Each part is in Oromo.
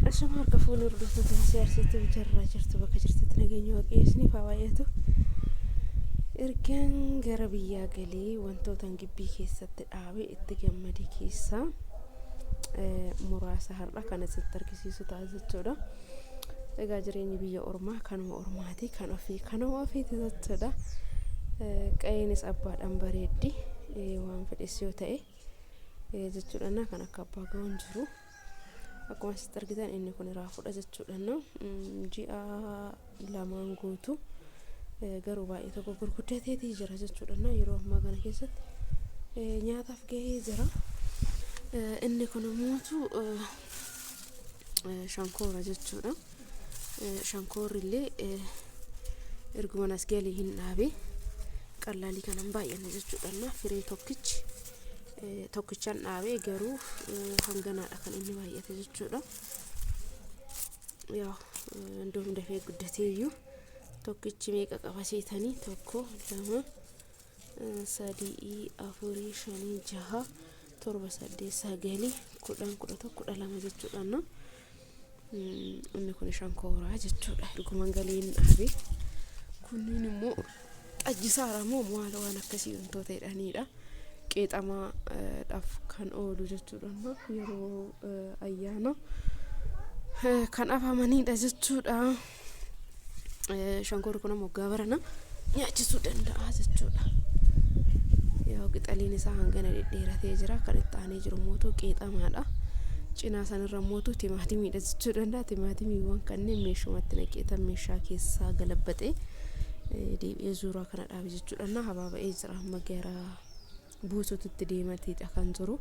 Asuma harka fuunee hordoftoota siyaasiitti jarraa jirtu bakka jirtutti nageenya waaqayyo isiniif haa baay'atu. Ergaan gara biyyaa galee wantootaan gibbii keessatti dhaabe itti gammade keessaa muraasa har'a kan asitti argisiisu ta'a jechuudha. Egaa jireenyi biyya ormaa kanuma ormaati kan ofii kanuma ofiiti jechuudha. Qa'eenis abbaadhaan bareeddi waan fedhes yoo ta'e jechuudha kan akka abbaa ga'u hin jiru. Akkuma asitti argitan inni kun raafuudha jechuudha. Ji'a lamaan guutuu garuu baay'ee tokko gurguddateetii jira jechuudha. Yeroo ammaa kana keessatti nyaataaf gahee jira. Inni kun immoo shankoora jechuudha. Shankoorri illee erguma as galee hin dhaabe qallaalii kanan baay'anne jechuudha. Firee tokkichi tokkichan dhaabee garuu hanganaadha kan inni baay'ate jechuudha. Yaa hundum dafee guddatee iyyuu tokkichi meeqa qaba seetanii tokko lama sadii afurii shanii jaha torba saddeet sagalii 10 11 12 jechuudha. Inni kun shankooraa jechuudha. Erguman galee hin dhaabe. Kunniin immoo xajjisaara moo maal waan akkasii wantoota jedhanidha. Qeexamaadhaaf kan oolu jechuudha. Yeroo ayyaana kan afamanidha jechuudha. Shankoorri kun ammoo waggaa barana nyaachisuu danda'a jechuudha. Yaa qixaliin isaa hangana dhedheeratee jira. Kan itti aanee jiru immoo qeexamaadha. Cinaa sanarra immoo timaatimiidha jechuu danda'a. Timaatimiiwwan kanneen meeshumatti naqeetan meeshaa keessaa galabbaxee deebi'ee zuuraa kana dhaabe jechuudha. Na habaaba'ee jira amma gara buusututti deemateedha kan jiru.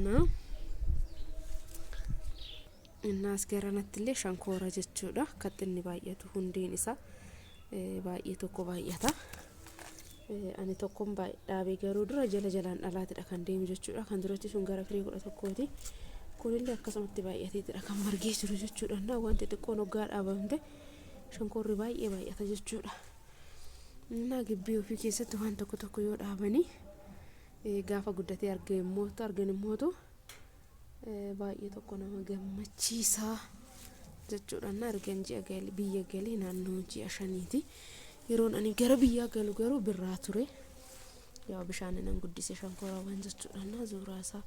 Na Innaas garanatti illee shankoora jechuudha. Akkatti inni baay'atu hundeen isaa baay'ee tokko baay'ata. Ani tokkon dhaabee garuu dura jala jalaan dhalaatidha kan deemu jechuudha. Kan duratti sun gara firii 11ti. Kunillee akkasumatti baay'ateetidha kan margee jiru jechuudha. Innaa wanti xiqqoon hoggaa dhaabamte shankoorri baay'ee baay'ata jechuudha. Innaa gibbii ofii keessatti waan tokko tokko yoo dhaabanii gaafa guddatee argan immootu baay'ee tokko nama gammachiisa jechuudha. Na argan ji'a gali biyya galee naannoo ji'a shaniiti. Yeroon ani gara biyyaa galu garuu birraa ture. Yaa bishaan nan guddise shankooraawwan jechuudha. Na zuuraa isaa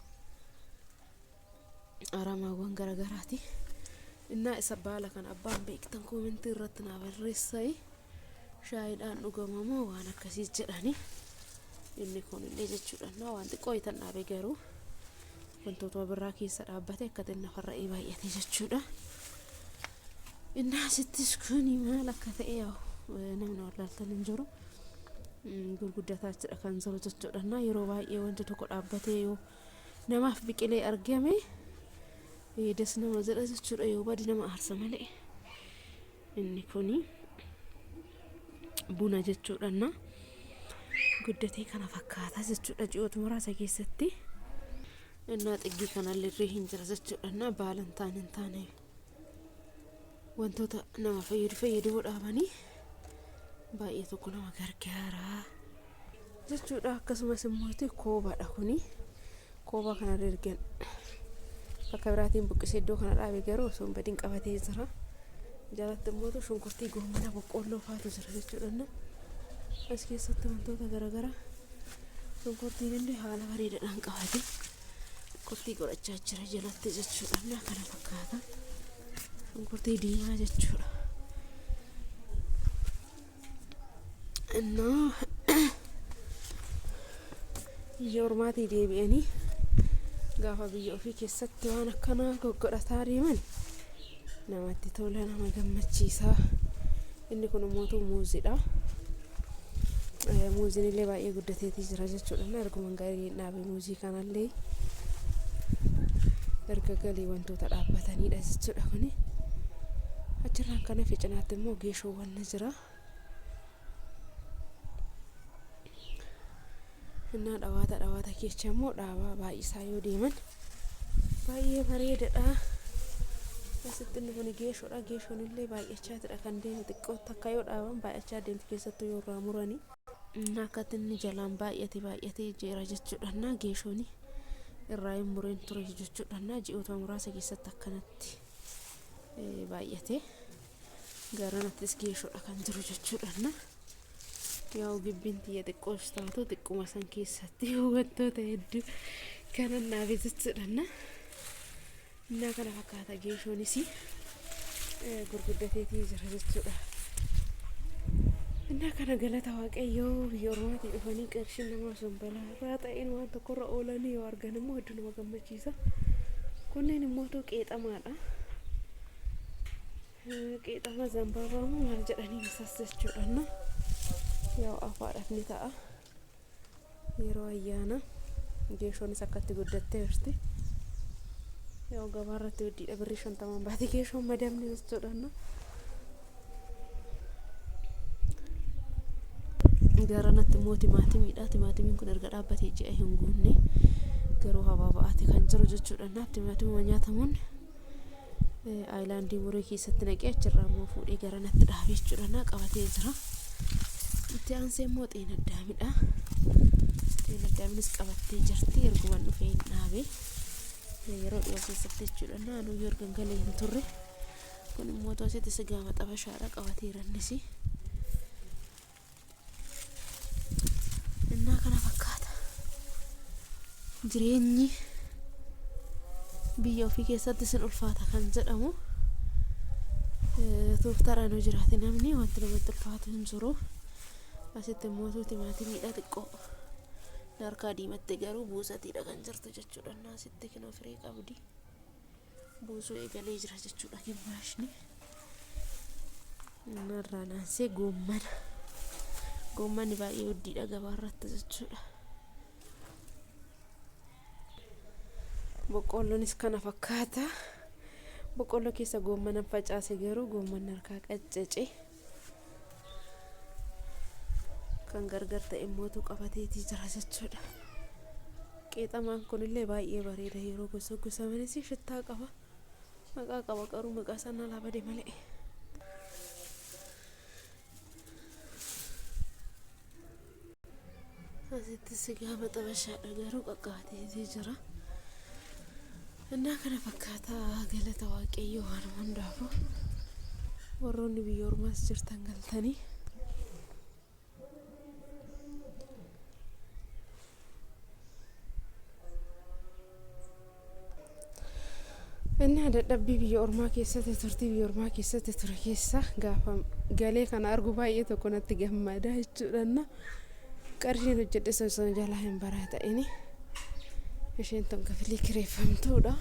aramaawwan garagaraati. Innaa isa baala kana abbaan beektan koomentii irratti naa barreessai. Shaayiidhaan dhugama moo waan akkasii jedhani. Inni kunillee jechuudha. Naa waan xiqqoo itan dhaabe garuu wantoota birraa keessa dhaabbate akka xinna farra'ee baay'ate jechuudha. Innaa asittis kuni maal akka ta'e namni wallaaltan hin jiru. Gurguddataa jira kan jiru jechuudha. Innaa yeroo baay'ee wanti tokko dhaabbatee yoo namaaf biqilee argame das nama jedha jechuudha. Yoo badi nama aarsa malee. Inni kuni buna jechuudha. Guddatee kana fakkaata jechuudha ji'oota muraasa keessatti. Innaa xiggii kanallee hin jira jechuudha. Innaa baala hin taane hin taane wantoota nama fayyadu fayyadamuu dhaabanii baay'ee tokko nama gargaara jechuudha. Akkasumas immoo koobaadha kuni. Koobaa kanarra ergan bakka biraatiin buqqisee iddoo kana dhaabe garuu osoo hin badin qabatee jira. Jalatti immoo shunkurtii goommana boqqoolloo faatu jira jechuudha. As keessatti wantoota garaagaraa shunkurtiin illee haala bareedaadhaan qabate shunkurtii godhachaa jira jalatti jechuudha. Kana fakkaata. Shunkurtii diimaa jechuudha. Innaa biyya ormaatii deebi'anii gaafa biyya ofii keessatti waan akkanaa goggodhataa deeman namatti tola, nama gammachiisa. Inni kun immoo muuziidha. Muuziin illee baay'ee guddateetii jira jechuudha. Inni arguman gaarii dhaabe muuzii kanallee erga galii wantoota dhaabbatanidha jechuudha kuni. Achirraan kan hafe cinaatti immoo geeshoowwan ni jira. Innaa dhawaata dhawaata keessa immoo dhaabaa baay'isaa yoo deeman baay'ee bareedadha. Asitti inni kun geeshoodha. Geeshoon illee baay'achaatidha kan deemu xiqqootti akka yoo dhaaban baay'achaa deemti keessattuu yoo irraa muranii. Innaa akkatti inni jalaan baay'ate baay'atee jira jechuudha. Innaa geeshooni Irraa hin mureen ture jechuudha. Ji'oota muraasa keessatti akkanatti baay'ate. Garanattis geeshoodha kan jiru jechuudha. Yaa'u gibbiin tiyya xiqqoos taatu xiqquma san keessatti wantoota hedduu kanan dhaabe jechuudha. Innaa kana fakkaata, geeshoonis gurguddateetii jira jechuudha. Innaa kana galata Waaqayyoo, biyya ormaatii dhufanii qarshiin namaa osoo hin balaa irraa ta'een waan tokkorra oolanii yoo argan immoo hedduu nama gammachiisa. Kunneen immoo qeexamaadha. Qeexama zambaabaa moo maal jedhanii isas jechuudha. Yaa'u afaadhaaf ni ta'a. Yeroo ayyaana geeshoonis akkatti guddattee jirti. Yaa'u gabaarratti hodhiidha, birrii 50n baate geeshoon madamni jechuudha. Garanatti immoo timaatimiidha. Timaatimiin kun erga dhaabbatee ji'a hin guunne, garuu habaabaate kan jiru jechuudha. Timaatimuma nyaatamuun aayilaandii muree keessatti naqee achirraa immoo fuudhee garanatti dhaabee jechuudha. Qabatee jira. Itti aansee immoo xeenaddaamidha. Xeenaddaaminis qabattee jirti. Erguman dhufee hin dhaabe. Yeroo dhiyoo keessatti jechuudha. Naannoo yoo ergan galee hin turre. Kun immoo asitti sigaa maxabashaadha, qabateera innis. Innaa kana fakkaata. Jireenyi biyya ofii keessatti sin ulfaata kan jedhamu, tooftaadhaan yoo jiraate namni wanti namatti ulfaatu hin jiru. Asitti immoo timaatimiidha, xiqqoo harkaa diimatte garuu buusatiidha kan jirtu jechuudha. Asitti kinoo firii qabdi. Buusuu eegalee jira jechuudha gimmaashni. Innarraa naansee goommana. Goommanni baay'ee hoddiidha gabaarratti jechuudha. Boqqolloonis kana fakkaata. Boqqolloo keessa goommana facaase, garuu goommanni harkaa qaccece. Kan gargar ta'e immootu qabateetii jira jechuudha. Qeexamaan kunillee baay'ee bareeda, yeroo gosa gosamanis shittaa qaba. Maqaa qaba, garuu maqaa isaa nalaa bade malee. Asitti sigaa maxabashaadha, garuu qaqqabateetii jira. Innaa kana fakkaata, galata Waaqayyoo waan hundaafuu. Warroonni biyya ormaas jirtan galtanii. Inni dadhabbii biyya ormaa keessatti, turtii biyya ormaa keessatti ture keessa gaafa galee kana argu baay'ee tokko natti gammada jechuudha. Qarshiin hojjedhe osoo jalaa hin baraa ta'ini. Isheen tun kafilii kireeffamtuudha.